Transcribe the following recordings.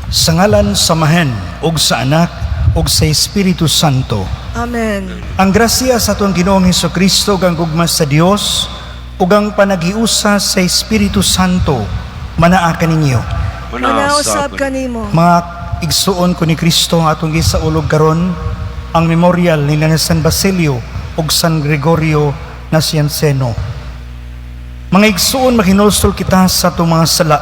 Sa ngalan sa Amahan ug sa Anak ug sa Espiritu Santo. Amen. Ang grasya sa atong Ginoong Hesukristo ug ang gugma sa Dios ug ang panaghiusa sa Espiritu Santo manaa kaninyo. Manausab kanimo. Mga igsuon ko ni Kristo, ang atong gisaulog karon ang memorial nila ni San Basilio ug San Gregorio Nazianzeno. Mga igsuon, maghinulsol kita sa atong mga sala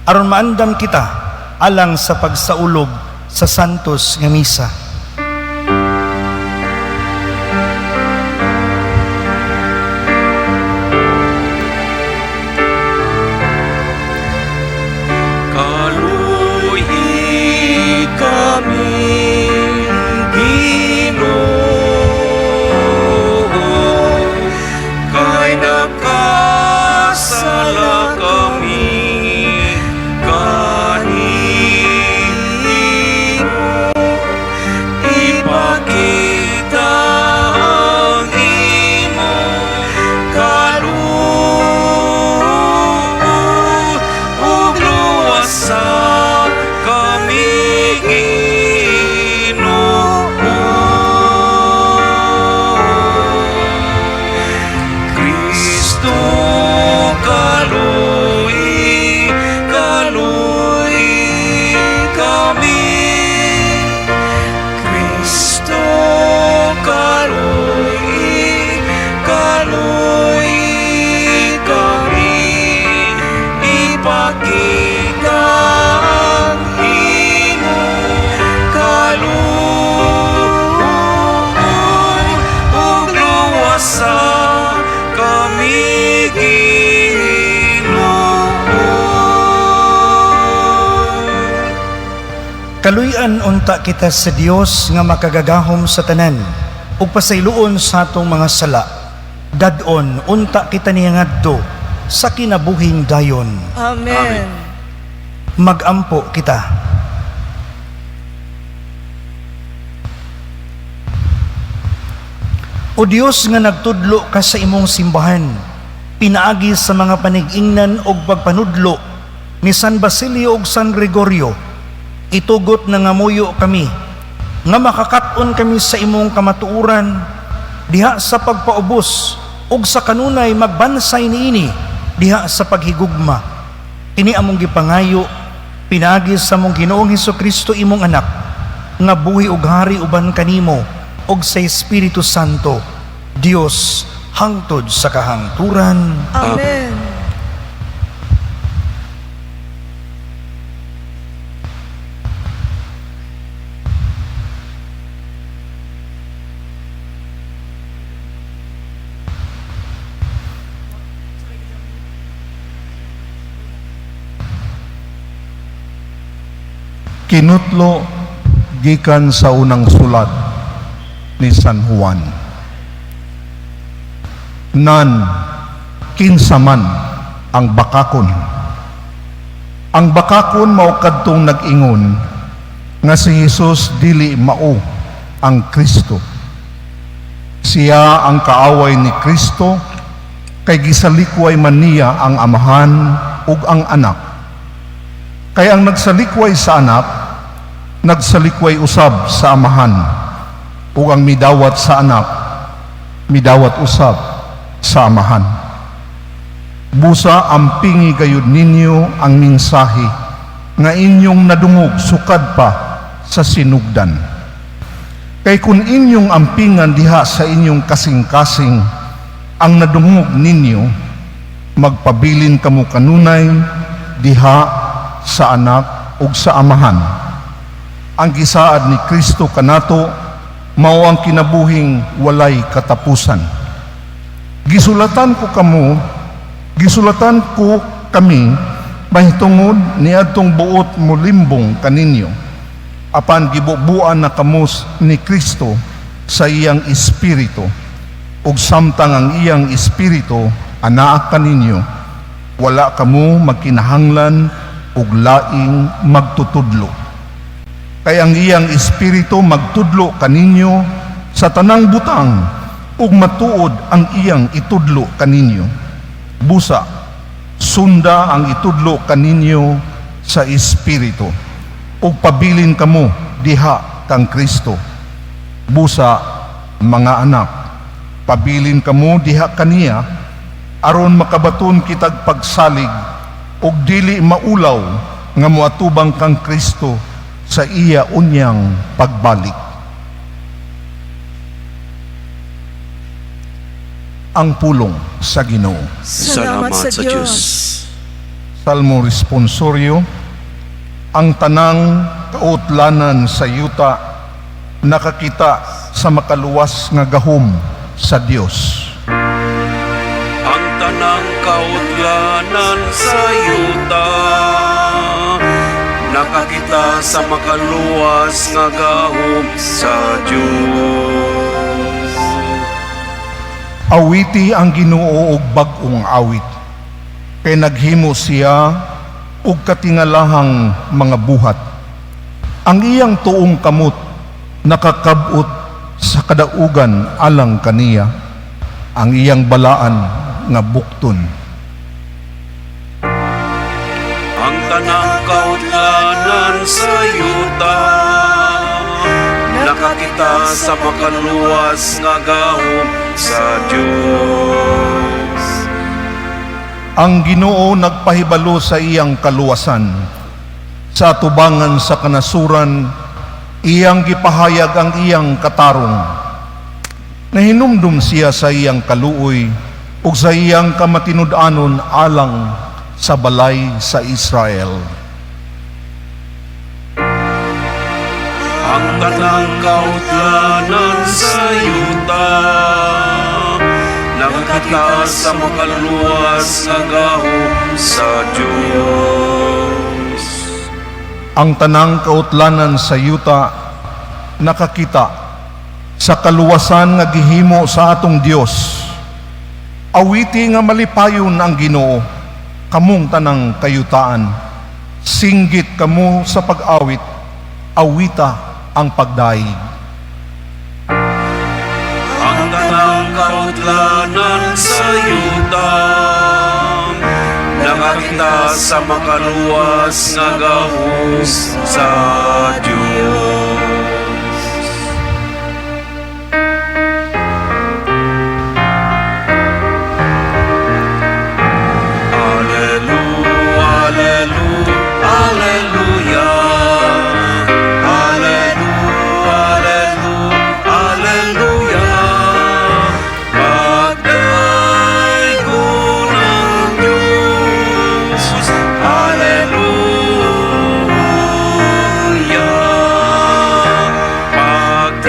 aron maandam kita alang sa pagsaulog sa Santos nga Misa. Kaluy-i kami, Ginoo, kay nakasala kami kanimo. Ipakita ang imong kaluoy ug luwasa kami, Ginoo. Kristo, kaluy-i, kaluy-i kami. Kristo, kaluy-i, kaluy-i kami. Ipakita ang imong kaluoy ug luwasa kami, Ginoo. Kaluy-an unta kita sa Dios nga makagagahom sa tanan ug pasayloon sa atong mga sala. Dad-on unta kita niya ngadto sa kinabuhing dayon. Amen. Magampo kita. O Dios nga nagtudlo ka sa imong simbahan, pinaagi sa mga panig-ingnan og pagpanudlo ni San Basilio ug San Gregorio, itugot na ngamuyo kami nga makakat-on kami sa imong kamatuoran diha sa pagpaubos ug sa kanunay magbansay niini diha sa paghigugma. Kini among gipangayo pinaagi sa among Ginoong Hesukristo, imong anak, nga buhi ug hari uban kanimo ug sa Espiritu Santo, Dios, hangtod sa kahangturan. Amen. Kinutlo gikan sa unang sulat ni San Juan. Nan kinsa man ang bakakon? Ang bakakon mao kadtong nag-ingon nga si Jesus dili mao ang Kristo. Siya ang kaaway ni Kristo kay gisalikway man niya ang Amahan ug ang Anak. Kay ang nagsalikway sa Anak, nagsalikway usab sa Amahan, ug ang midawat sa Anak, midawat usab sa Amahan. Busa ampingi gayud ninyo ang mensahe nga inyong nadungog sukad pa sa sinugdan. Kay kun inyong ampingan diha sa inyong kasing-kasing ang nadungog ninyo, magpabilin kamo kanunay diha sa Anak ug sa Amahan. Ang gisaad ni Kristo kanato mao ang kinabuhing walay katapusan. Gisulatan ko kamo, gisulatan ko kami mahitungod niadtong buot molimbong kaninyo. Apan gibubuan na kamo ni Kristo sa iyang espiritu, ug samtang ang iyang espiritu anaa kaninyo, wala kamo magkinahanglan og laing magtutudlo. Kay ang iyang espiritu magtudlo kaninyo sa tanang butang ug matuod ang iyang itudlo kaninyo. Busa sunda ang itudlo kaninyo sa espiritu. Ug pabilin kamo diha kang Kristo. Busa, mga anak, pabilin kamo diha kaniya aron makabaton kitag pagsalig ug dili maulaw nga moatubang kang Kristo sa iya unyang pagbalik. Ang pulong sa Ginoo. Salamat sa Dios. Salmo Responsorio. Ang tanang kautlanan sa yuta nakakita sa makaluwas nga gahom sa Dios. Ang tanang kautlanan sa yuta nakakita sa makaluwas nga gahom sa Dios. Awiti ang Ginoo og bag-ong awit, kay naghimo siya og katingalahang mga buhat. Ang iyang tuong kamot nakakab-ot sa kadaugan alang kaniya, ang iyang balaan nga bukton. Ang tanang kautlanan sa yuta nakakita sa makaluwas nga gahom sa Dios. Ang Ginoo nagpahibalo sa iyang kaluwasan. Sa atubangan sa kanasuran, iyang gipahayag ang iyang katarong. Nahinumdum siya sa iyang kaluoy ug sa iyang kamatinud-anon alang sa balay sa Israel. Ang tanang kautlanan sa yuta nakakita sa makaluwas nga gahom sa Dios. Ang tanang kautlanan sa yuta nakakita sa kaluwasan nga gihimo sa atong Dios. Awiti nga malipayon ang Ginoo, kamong tanang kayutaan. Singgit kamo sa pag-awit, awita ang pagdaig. Ang tanang kautlanan sa yuta nakakita sa makaluwas nga gahom sa Dios. Alleluia, alleluia, alleluia. Alleluia, alleluia, alleluia. Pagdaygon ang Diyos. Alleluia.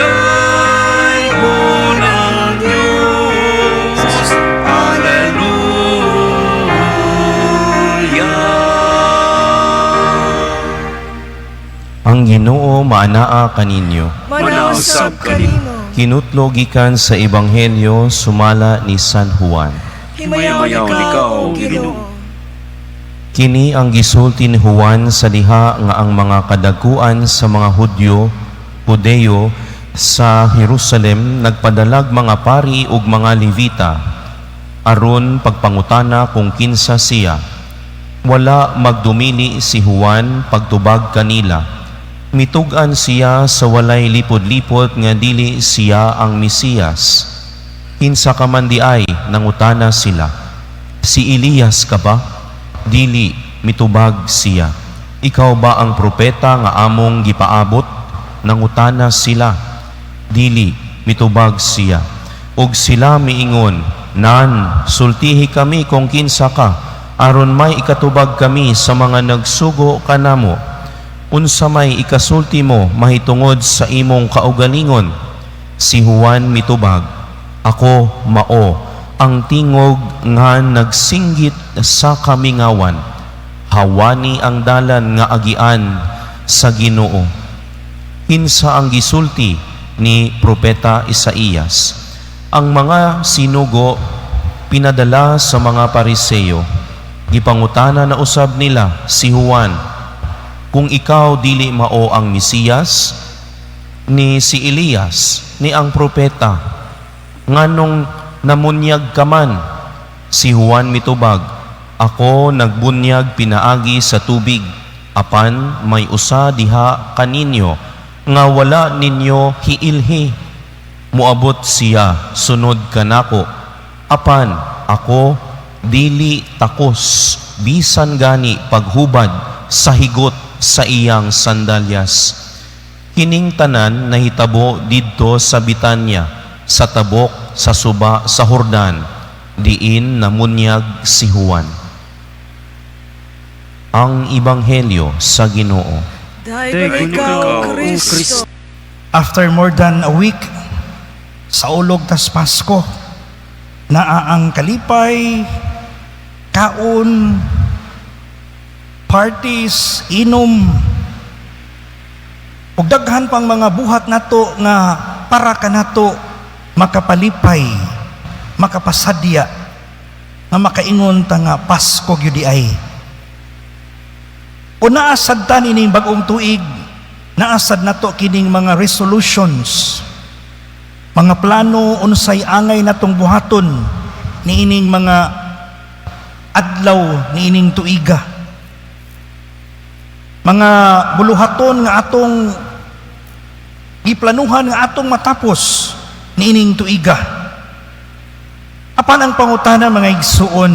Pagdaygon ang Diyos. Alleluia. Ang Ginoo maanaa kaninyo. Manausab kanimo. Kinutlo gikan sa Ebanghelyo sumala ni San Juan. Himayaon ikaw, O Ginoo. Kini ang gisulti ni Juan sa diha nga ang mga kadaguan sa mga Hudyo sa Jerusalem nagpadalag mga pari ug mga Levita aron pagpangutana kung kinsa siya. Wala magdumili si Juan pagtubag kanila. Mitug-an siya sa walay lipod-lipot nga dili siya ang Mesiyas. Kinsa ka man diay, nangutana sila. Si Elias ka ba? Dili, mitubag siya. Ikaw ba ang propeta nga among gipaabot? Nangutana sila. Dili, mitubag siya. Ug sila miingon, "Nan, sultihi kami kung kinsa ka, aron may ikatubag kami sa mga nagsugo kanamo. Unsa may ikasulti mo mahitungod sa imong kaugalingon?" Si Juan mitubag, "Ako mao ang tingog nga nagsinggit sa kamingawan. Hawani ang dalan nga agian sa Ginoo." Kinsa ang gisulti ni Propeta Isaías. Ang mga sinugo pinadala sa mga Pariseo. Gipangutana na usab nila si Juan, "Kung ikaw dili mao ang Mesiyas, ni si Elias, ni ang propeta, nganong namunyag ka man?" Si Juan mitubag, "Ako nagbunyag pinaagi sa tubig, Apan may usa diha kaninyo nga wala ninyo hiilhi. Muabot siya sunod kanako. Apan ako dili takos bisan gani paghubad sa higot sa iyang sandalyas." Kining tanan nahitabo didto sa Bitanya, sa tabok sa suba sa Hordan, diin namunyag si Juan. Ang Ebanghelyo sa Ginoo. Daygon ikaw, Kristo. After more than a week, saulog tas Pasko, naa ang kalipay, kaon, parties, inom, ug daghan pang mga buhat nato nga para kanato makapalipay, makapasadya, nga makaingon ta nga Pasko gyud ay. O naa sad ta nining bagong tuig, naa sad nato kining mga resolutions, mga plano unsay angay natong buhaton niining mga adlaw niining tuiga. Mga buluhaton nga atong giplanuhan nga atong matapos niining tuiga. Apan ang pangutana, mga igsuon,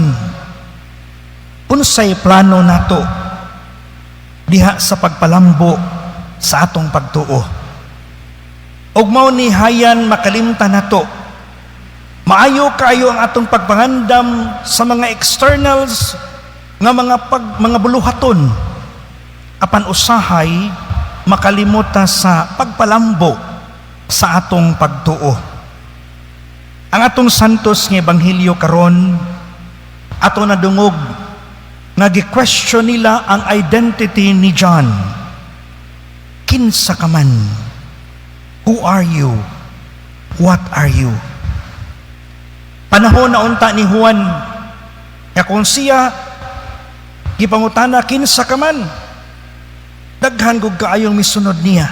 unsay plano nato diha sa pagpalambo sa atong pagtuo? Ug mao ni hayan makalimtan nato. Maayo kaayo ang atong pagpangandam sa mga externals nga mga buluhaton. Apan usahay makalimot ta sa pagpalambo sa atong pagtuo. Ang atong santos nga ebanghelyo karon, ato nadungog nga gi-question nila ang identity ni John. "Kinsa ka man? Who are you? What are you?" Panahon na unta ni Juan nga kung siya gipangutana, "Kinsa ka man?" daghan gud kaayong misunod niya.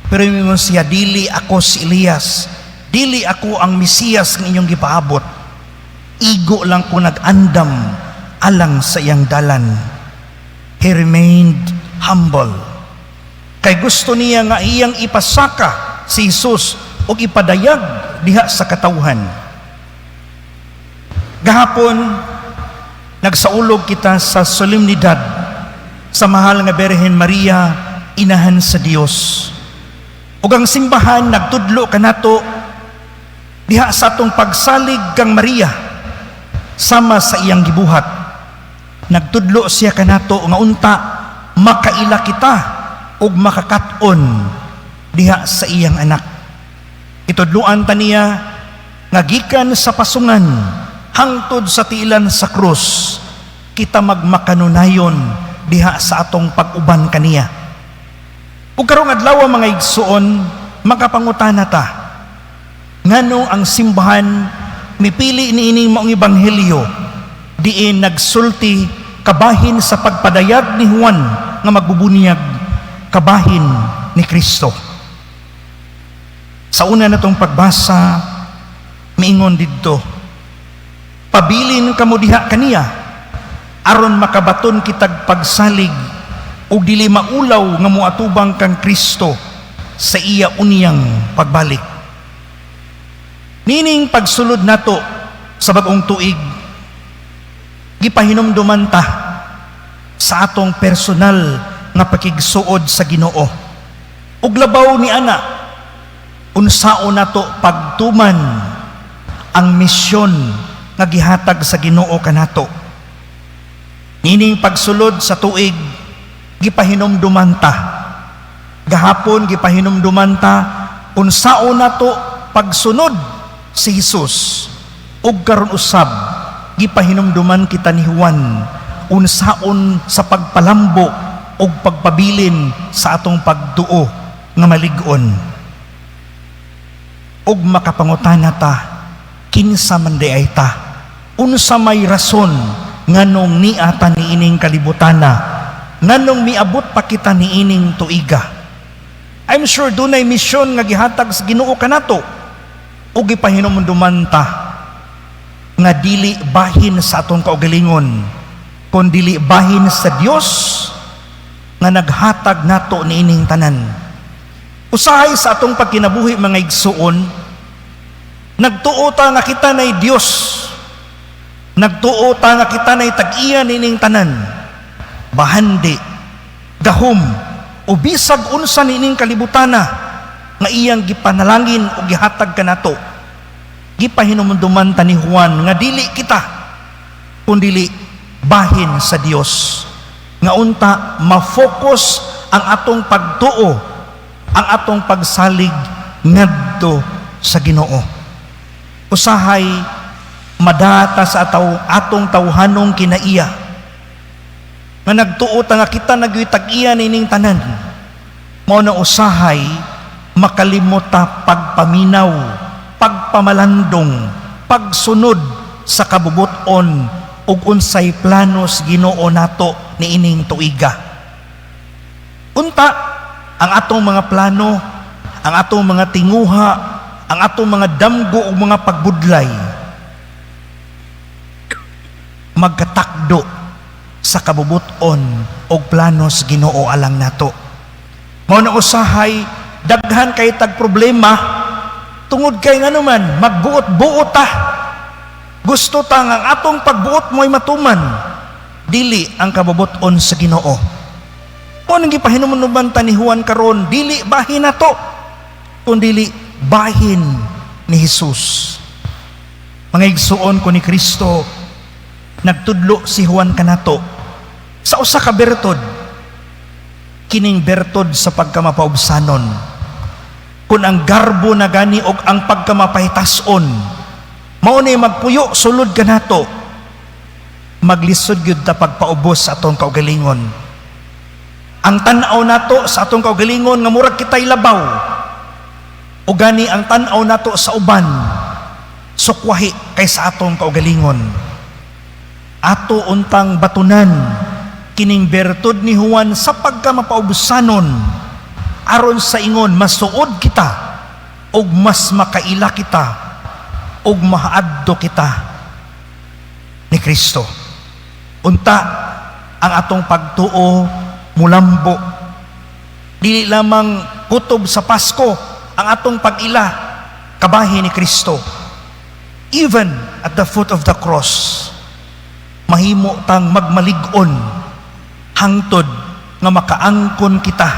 Pero mingon siya, "Dili ako si Elias, dili ako ang Mesiyas nga inyong gipaabot. Igo lang ko nag-andam alang sa iyang dalan." He remained humble. Kay gusto niya nga iyang ipasaka si Jesus ug ipadayag diha sa katawhan. Gahapon, nagsaulog kita sa solemnidad sa mahal nga Birhen Maria, Inahan sa Dios. Ug ang simbahan nagtudlo kanato diha sa atong pagsalig kang Maria sama sa iyang gibuhat. Nagtudlo siya kanato nga unta makaila kita ug makakat-on diha sa iyang anak. Itudloan ta niya nga gikan sa pasungan hangtod sa tiilan sa krus, kita magmakanunayon diha sa atong pag-uban kaniya. Ug karong adlaw, mga igsuon, makapangutana ta ngano ang simbahan mipili niining maong ebanghelyo diin nagsulti kabahin sa pagpadayag ni Juan nga magbubunyag kabahin ni Kristo. Sa una natong pagbasa, miingon didto, "Pabilin kamo diha kaniya aron makabaton kitag pagsalig ug dili maulaw nga moatubang kang Kristo sa iya unyang pagbalik." Nining pagsulod nato sa bagong tuig, gipahinumduman ta sa atong personal nga pakigsuod sa Ginoo. Ug labaw ni ana, unsaon nato pagtuman ang misyon nga gihatag sa Ginoo kanato. Nining pagsulod sa tuig, gipahinumduman ta. Gahapon gipahinumduman ta unsaon nato pagsunod si Jesus. Ug karon usab gipahinumduman kita ni Juan unsaon sa pagpalambo ug pagpabilin sa atong pagtuo nga malig-on. Ug makapangutana ta, kinsa man diay ta? Unsa may rason nganong niata niining kalibutana? Nganong miabot pa kita niining tuiga? I'm sure dunay misyon nga gihatag sa Ginoo kanato ug gipahinumduman ta nga dili bahin sa atong kaugalingon kun dili bahin sa Dios. nga naghatag nato niining tanan. Usahay sa atong pagkinabuhi, mga igsuon, nagtuo ta nga kita nay Dios. Nagtuo ta nga kita nay tag-iya niining tanan. Bahandi, gahom, o bisag unsa niining kalibutana nga iyang gipanalangin o gihatag kanato. Gipahinumduman ta ni Juan nga dili kita kundili bahin sa Dios, nga unta ma-focus ang atong pagtuo, ang atong pagsalig ngadto sa Ginoo. Usahay madata sa ataw atong tawhanong kinaiya nga nagtuo ta nga kita na gyoy tag-iya nining tanan. Mao na usahay makalimot ta pagpaminaw, pagpamalandong, pagsunod sa kabubuton ug unsay planos Ginoo nato niining tuiga. Unta ang atong mga plano, ang atong mga tinguha, ang atong mga damgo ug mga pagbudlay magkatakdo sa kabubuton og planos Ginoo alang nato. Mao na usahay daghan kay tag problema tungod kay nganuman magbuot-buot ta. Gusto ta nga ang atong pagbuot mo'y matuman, dili ang kabubuton sa Ginoo. Mao nang gipahinumduman ta ni Juan karon, dili bahin nato kundili bahin ni Jesus. Mga igsuon ko ni Kristo, nagtudlo si Juan kanato sa usa ka bertud, kining bertud sa pagkamapaubsanon. Kung ang garbo na gani og ang pagkamapahitason mao ni magpuyo sulod kanato, maglisod gyud ta pagpaubos sa atong kaugalingon. Ang tan-aw nato sa atong kaugalingon nga murag kitay labaw, o gani ang tan-aw nato sa uban sukwahi kaysa atong kaugalingon. Ato untang batunan kining bertud ni Juan sa pagkamapaubsanon aron sa ingon masuod kita ug mas makaila kita ug maadto kita ni Kristo. Unta ang atong pagtuo mulambo, dili lamang kutob sa Pasko ang atong pag-ila kabahin ni Kristo. Even at the foot of the cross, mahimo tang magmalig-on hangtod nga makaangkon kita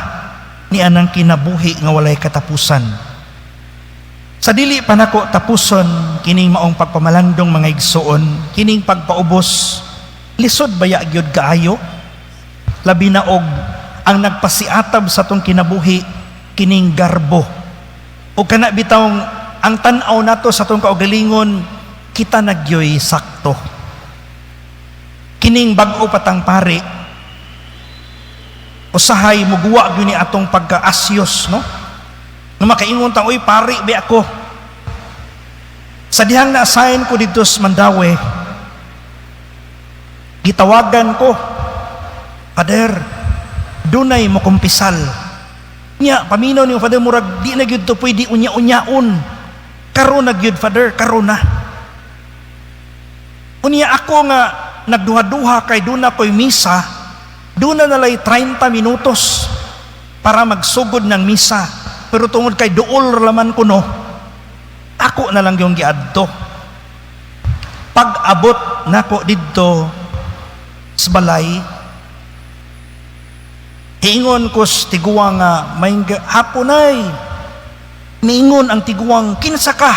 ni anang kinabuhi nga walay katapusan. Sa dili pa nako tapuson kining maong pagpamalandong, mga igsuon, kining pagpaubos, lisod baya gyud kaayo, labi na og ang nagpasiatab sa atong kinabuhi kining garbo o kana bitawng ang tan-aw nato sa atong kaugalingon, kita na gyoy sakto. Kining bag-o patang pari, usahay muguwa gyud ni atong pagkaasyos, no, nga makaingon tang, "Uy, pari bi ako." Sa dihang na-assign ko dito sa Mandaue, gitawagan ko, "Father, dunay mo kumpisal." Nya paminaw ni Father, murag di na gyud to pwede unya-unyaon. "Karon na gyud, Father, karon na." Unya ako nga nagduha-duha kay duna ko'y misa, duna nalay 30 minutos para magsugod ng misa. Pero tungod kay duol laman ko, no, ako na lang yung giadto. Pag-abot nako didto sa balay, hiingon ko sa tiguang nga, "May hapon ay." Niingon ang tiguang, "Kinsa ka?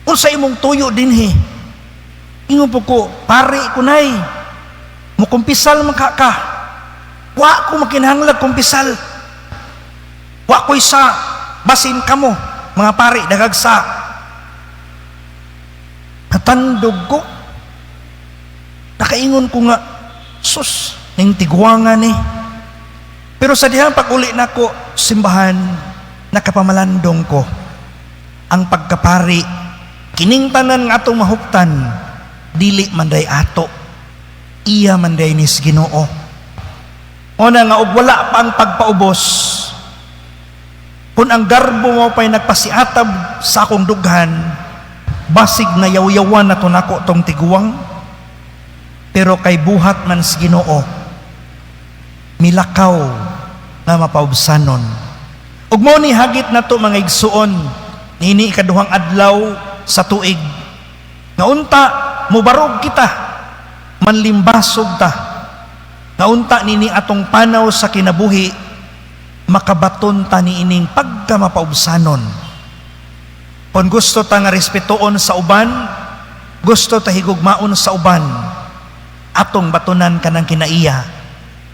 Unsa imong tuyo dinhi?" Ingon po ko, "Pari ko, nay." "Mukumpisal man ka ka." "Wa ko makinahanglag kumpisal. Wa ko'y sa basin kamo, mga pari, dagag sa." Natandog ko. Nakaingon ko nga, "Sus, ning tiguangan ni." Pero sa dihang pag-uli nako simbahan, nakapamalandong ko ang pagkapari, kining tanan nga atong mahuptan, dili man day ato, iya man day nis Ginoo. Una nga og wala pa ang pagpaubos, kung ang garbo mo pa'y nagpasiatab sa akong dughan, basig na yaw-yawan na to nako tong tiguang. Pero kay buhat man sa Ginoo. Milakaw nga mapaubsanon. Ug mao ni hagit nato, mga igsuon, niini ikaduhang adlaw sa tuig, nga unta mubarog kita, manlimbasog ta, nga unta nini atong panaw sa kinabuhi makabaton ta niining pagkamapaubsanon. Kung gusto ta nga respetuon sa uban, gusto ta higugmaon sa uban, atong batunan kanang kinaiya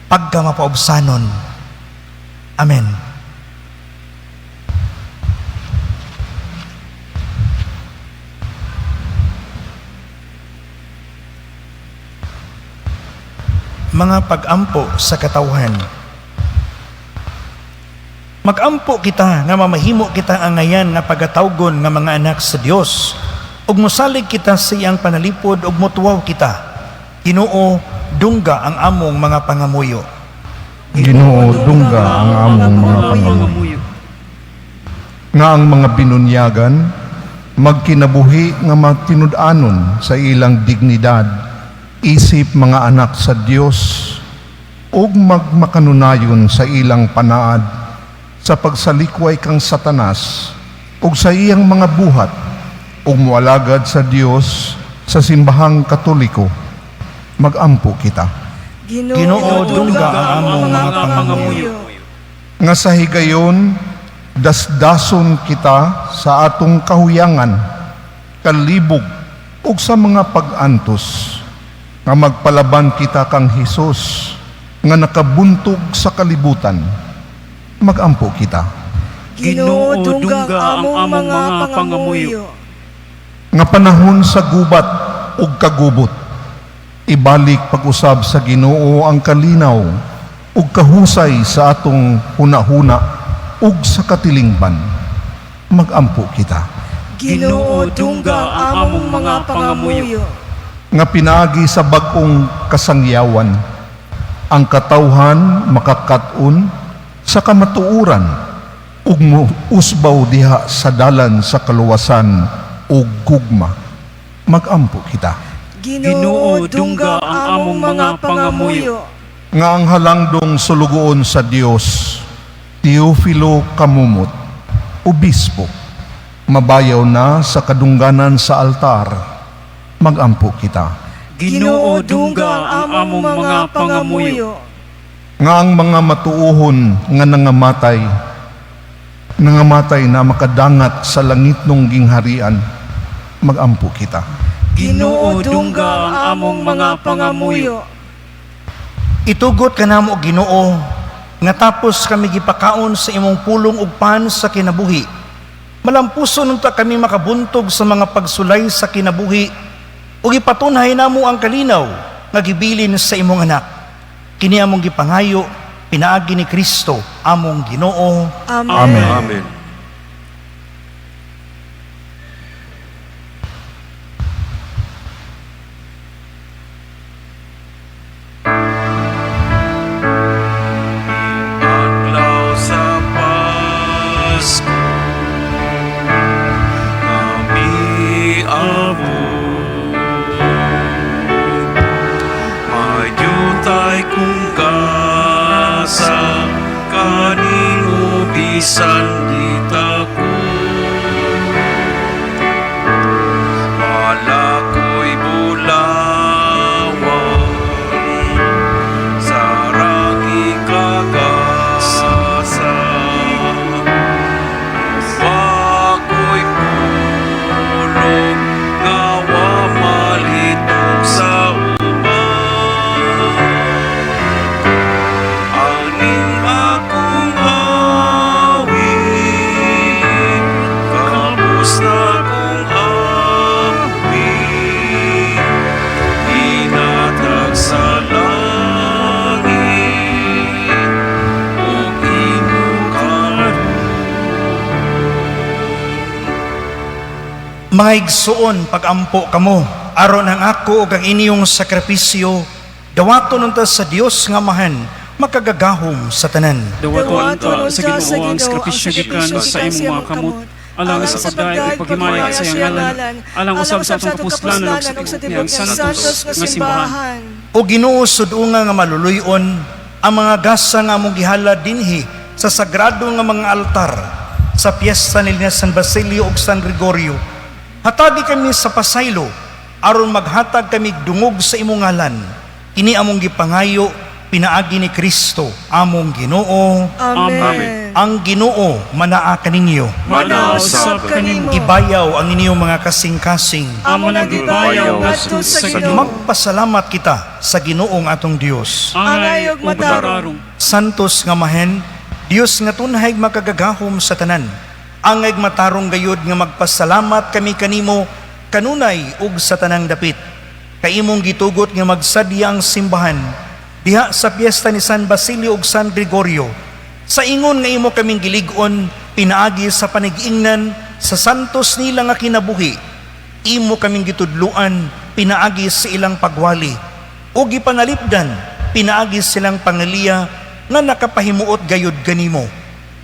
pagkamapaubsanon. Amen. Mga pag-ampo sa katawhan. Magampo kita nga mamahimo kita angayan nga pagatawgon nga mga anak sa Dios ug mosalig kita sa iyang panalipod ug motuwaw kita. Ginoo, dungga ang among mga pangamuyo. Ginoo, dungga ang among mga pangamuyo. Nga ang mga binunyagan magkinabuhi nga matinud-anon sa ilang dignidad isip mga anak sa Dios ug magmakanunayon sa ilang panaad sa pagsalikway kang Satanas ug sa iyang mga buhat ug moalagad sa Dios sa simbahang Katoliko. Magampo kita. Ginoo, dungga ang among mga pangamuyo. Nga sa higayon dasdason kita sa atong kahuyangan, kalibog ug sa mga pag-antos, nga magpalaban kita kang Hesus nga nakabuntog sa kalibutan. Magampo kita. Ginoo, dungga ang among mga pangamuyo. Nga panahon sa gubat ug kagubot, ibalik pag-usab sa Ginoo ang kalinaw ug kahusay sa atong hunahuna ug sa katilingban. Magampo kita. Ginoo, dungga ang among mga pangamuyo. Nga pinaagi sa bag-ong kasangyawan, ang katawhan makakat-on sa kamatuoran ug usbaw diha sa dalan sa kaluwasan ug gugma. Magampo kita. Ginoo, dungga ang among mga pangamuyo. Nga ang halangdong sulugoon sa Dios, Teofilo Camomot, obispo, mabayaw na sa kadungganan sa altar. Magampo kita. Ginoo, dungga ang among mga pangamuyo. Nga ang mga matuohon nga nangamatay, nangamatay na makadangat sa langitnong gingharian. Magampo kita. Ginoo, dungga ang among mga pangamuyo. Itugot kanamo, Ginoo, nga tapos kami gipakaon sa imong pulong ug pan sa kinabuhi, malampuson unta kami makabuntog sa mga pagsulay sa kinabuhi ug ipatunhay namo ang kalinaw nga gibilin sa imong anak. Kini among gipangayo pinaagi ni Kristo among Ginoo. Amen. Amen. Amen. Adlaw sa Pasko kami abot, Mayutay kung gasa kaning bisan gitako. Malakoy bulawan sarang ikagasa. Wako'y pulong nga wa malitok sa uban. Aning akong awit, kabus na kong awit, hinatag sa langit ug imo karon. Mga igsuon, pagampo kamo aron ang ako ug ang inyong sakripisyo dawaton unta sa Dios nga Amahan makagagahom sa tanan. Dawaton unta sa Ginoo ang sakripisyo gikan sa imong mga kamot, alang sa pagdayeg ug paghimaya sa iyang ngalan, alang usab sa atong kapuslanan ug sa tibuok niyang santos nga simbahan. O Ginoo, sud-unga nga maluluy-on, Ang mga gasa nga among gihalad dinhi sa sagrado nga mga altar sa piyesta nila San Basilio ug San Gregorio, hatagi kami sa pasaylo aron maghatag kami dungog sa imong ngalan. Kini among gipangayo pinaagi ni Kristo among Ginoo. Amen. Ang Ginoo manaa kaninyo. Manaa usab kanimo. Ibayaw ang inyong mga kasing-kasing. Amo nang gibayaw ngadto sa Ginoo. Magpasalamat kita sa Ginoong atong Dios. Angay Angay ug matarong. Santos nga Amahen, Dios nga tunhay makagagahom sa tanan. Angay matarong gayud nga magpasalamat kami kanimo kanunay ug sa tanang dapit. Kay imong gitugot nga magsadya ang simbahan diha sa piyesta ni San Basilio ug San Gregorio. Sa ingon nga imo kaming gilig-on pinaagi sa panigingnan sa santos nila nga kinabuhi, imo kaming gitudluan pinaagi sa ilang pagwali ug gipanalipdan pinaagi silang pangaliya nga nakapahimuot gayud kanimo.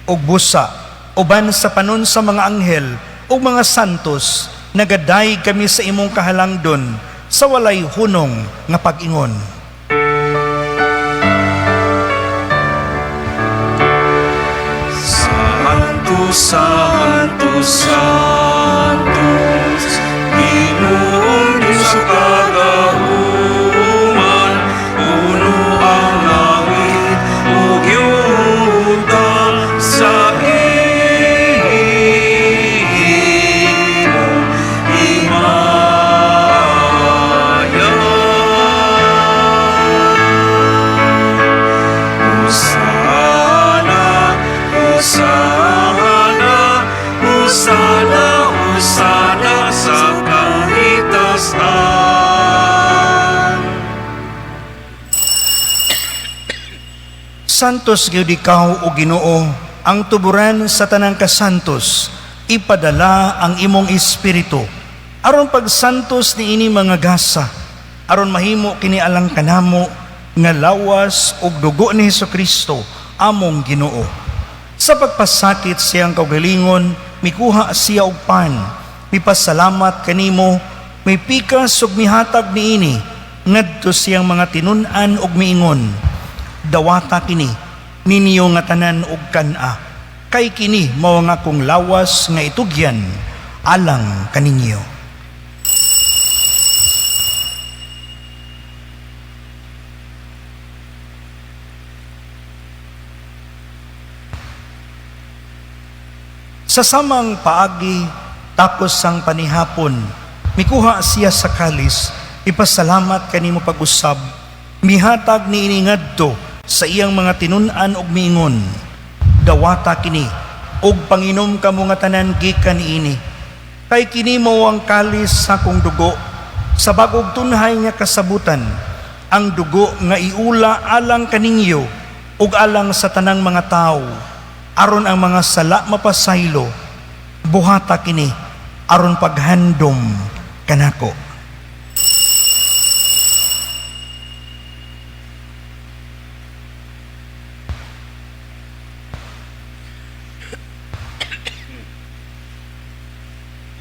Ug busa uban sa panon sa mga anghel ug mga santos, nagadayeg kami sa imong kahalangdon sa walay hunong nga pag-ingon. Santo, Santo, Santos, Ginoong Diyos sa kagahuman, puno ang langit ug yuta sa imong himaya. Hosana, Hosana, Hosana, Hosana sa kahitasan. Santos gyud ikaw, o Ginoo, ang tuburan sa tanang kasantos. Ipadala ang imong espiritu aron pagsantos niini mga gasa, aron mahimo kini alang kanamo nga lawas ug dugo ni Hesukristo among Ginoo. Sa pagpasakit siyang kaugalingon, mikuha siya og pan, mipasalamat kanimo, mipikas ug mihatag niini ngadto siyang mga tinun-an ug miingon, "Dawata kini ninyo nga tanan og kan-a, kay kini mao ang akong lawas nga itugyan alang kaninyo." Sa samang paagi, tapos sang panihapon, mikuha siya sa kalis, ipasalamat kanimo pag-usab, mihatag niini ngadto sa iyang mga tinun-an ug miingon, "Dawata kini ug panginom kamo nga tanan gikan niini, kay kini mao ang kalis sa akong dugo sa bag-ong tunhay nga kasabutan, ang dugo nga iula alang kaninyo ug alang sa tanang mga tawo aron ang mga sala mapasaylo. Buhata kini aron paghandom kanako."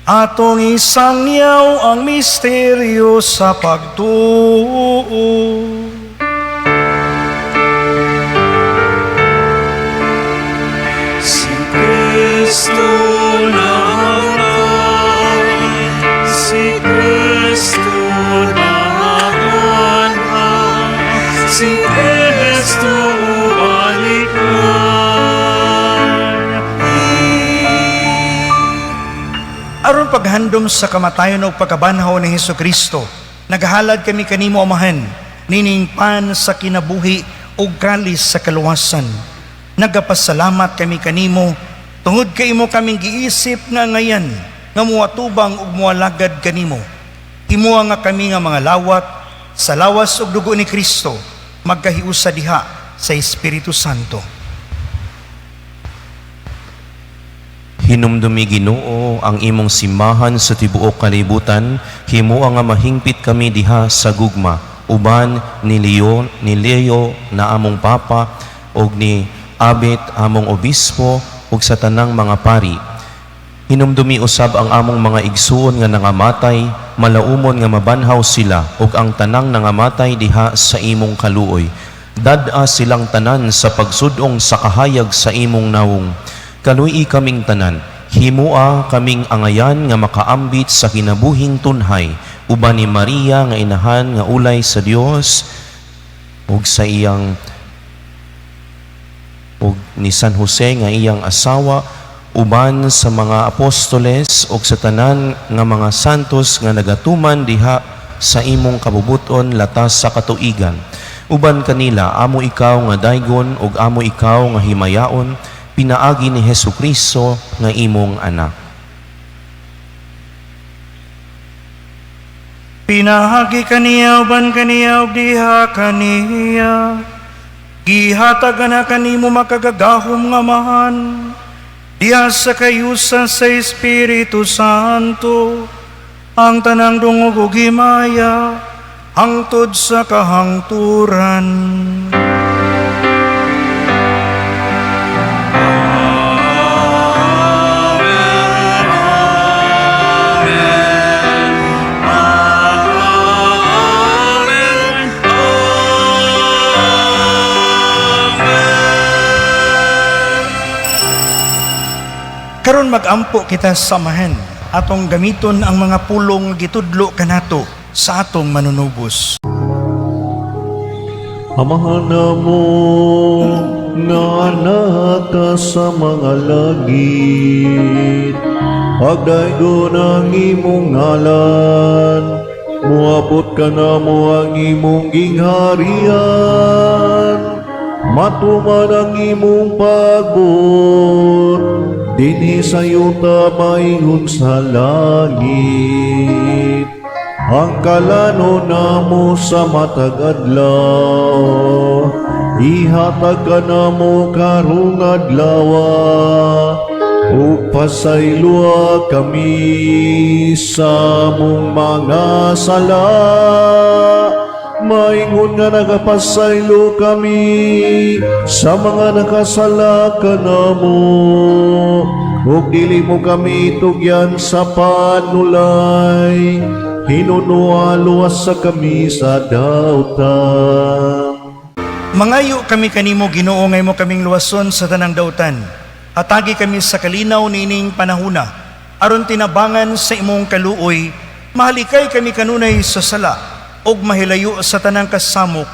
Atong isangyaw ang misteryo sa pagtuo. Si Kristo namatay, si Kristo nabanhaw, si Kristo balik na. Aron paghandom sa kamatayon ug pagkabanhaw ni Hesus Kristo, naghalad kami kanimo, Amahan, nining pan sa kinabuhi ug kalis sa kaluwasan. Nagapasalamat kami kanimo tungod kay imo kaming giisip nga ngayan nga muatubang ug mualagad kanimo. Imo nga kami nga mga lawat sa lawas ug dugo ni Kristo magkahiusa diha sa Espiritu Santo. Hinumdumi, Ginoo, ang imong simbahan sa tibuok kalibutan, himoa nga mahingpit kami diha sa gugma uban ni Leo na among papa ug ni Abet among obispo ug sa tanang mga pari. Hinumdumi usab ang among mga igsuon nga nangamatay, malaumon nga mabanhaw sila ug ang tanang nangamatay diha sa imong kaluoy. Dad-a silang tanan sa pagsudong sa kahayag sa imong nawong. Kaluy-i kaming tanan, himua kaming angayan nga makaambit sa kinabuhing tunhay, uban ni Maria nga inahan nga ulay sa Dios ug sa iyang ug ni San Jose nga iyang asawa, uban sa mga apostoles ug sa tanan nga mga santos nga nagatuman diha sa imong kabubuton latas sa katuigan. Uban kanila amo ikaw nga daygon ug amo ikaw nga himayaon, pinaagi ni Hesukristo nga imong anak. Pinaagi kaniya, uban kaniya, ug diha kaniya, gihatag na kanimo makagagahom nga Amahan, diha sa kayusa sa Espiritu Santo, ang tanang dungog ug himaya hangtod sa kahangturan. Karon mag-ampo kita sa Amahan, atong gamiton ang mga pulong gitudlo kanato sa atong manunubos. Amahan namo nga anak ka sa mga langit, pagdaygon ang imong ngalan, muabot ka namo ang imong gingharian, matuman ang imong pagbuot dinhi sa yuta maingon sa langit. Ang kalano namo sa matag adlaw, ihatag ka namo karong adlaw, ug pasayloa kami sa among mga sala, maingon nga nagapasaylo kami sa mga nakasala kanamo, ug dili mo kami tugyan sa panulay, hinunoa luwasa kami sa dautan. Mangayo kami kanimo, Ginoo, nga imo kaming luwason sa tanang dautan. Hatagi kami sa kalinaw niining panahuna, aron tinabangan sa imong kaluoy, mahalikay kami kanunay sa sala ug mahilayo sa tanang kasamok,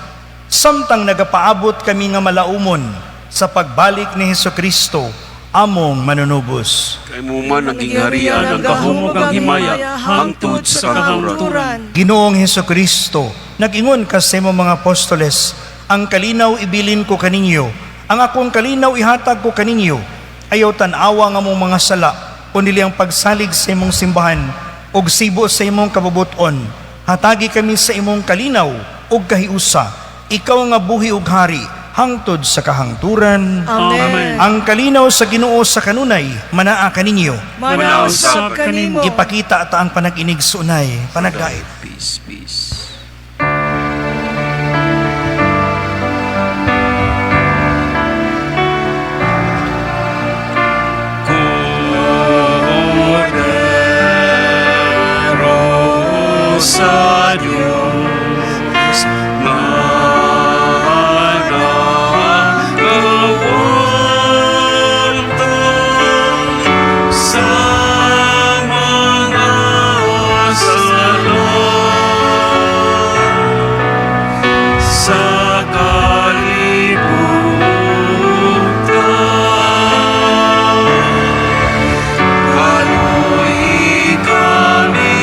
samtang nagapaabot kami nga malaumon sa pagbalik ni Hesukristo among manunubos. Kay imo man ang gingharian, ang gahom ug ang himaya hangtod sa kahangturan. Ginoong Hesukristo, nag-ingon ka sa imong mga apostoles, "Ang kalinaw ibilin ko kaninyo, ang akong kalinaw ihatag ko kaninyo. Ayaw tan-awa nga among mga sala, kundi ang pagsalig sa imong simbahan, ug sibo sa imong kabubuton. Hatagi kami sa imong kalinaw ug kahiusa. Ikaw nga buhi ug hari hangtod sa kahangturan." Amen. Ang kalinaw sa Ginoo sa kanunay manaa kaninyo. Manaa usab kanimo. Ipakita ta ang panag-inigsuonay, panagdait. Peace, peace. Kordero sa Diyos, managawang sa mga sala sa kalibutan. Kaluhi kami,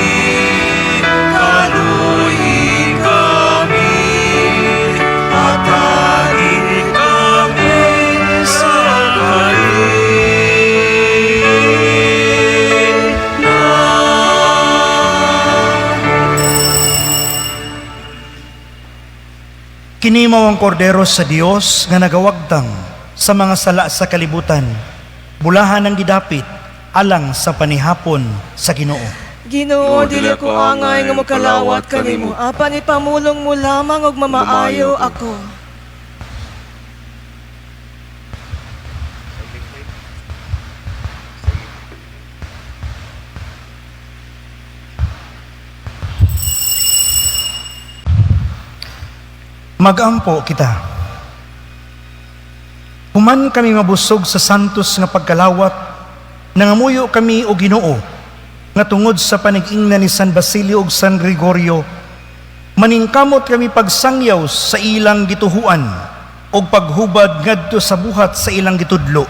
kaluhi kami, hatagi kami sa kalinaw. Kini mao ang kordero sa Dios nga nagawagtang sa mga sala sa kalibutan. Bulahan ang gidapit alang sa panihapon sa Ginoo. Ginoo, dili ko angay nga mokalawat kanimo, apan ipamulong mo lamang ug mamaayo ako. Magampo kita. Human kami mabusog sa santos nga pagkalawat, nangamuyo kami, o Ginoo, nga tungod sa panig-ingna ni San Basilio ug San Gregorio, maningkamot kami pagsangyaw sa ilang gituhuan ug paghubad ngadto sa buhat sa ilang gitudlo.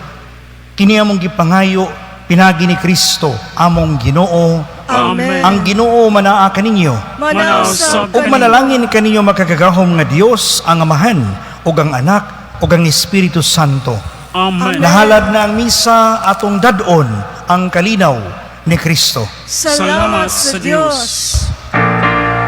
Kini among gipangayo pinagi ni Kristo among Ginoo. Amen. Ang Ginoo manaa kaninyo. Manaa usab Ug manalangin kaninyo makagagahom nga Dios, ang Amahan ug ang Anak ug ang Espiritu Santo. Amen. Nahalad na ang misa, atong dad-on ang kalinaw ni Kristo. Salamat sa Dios.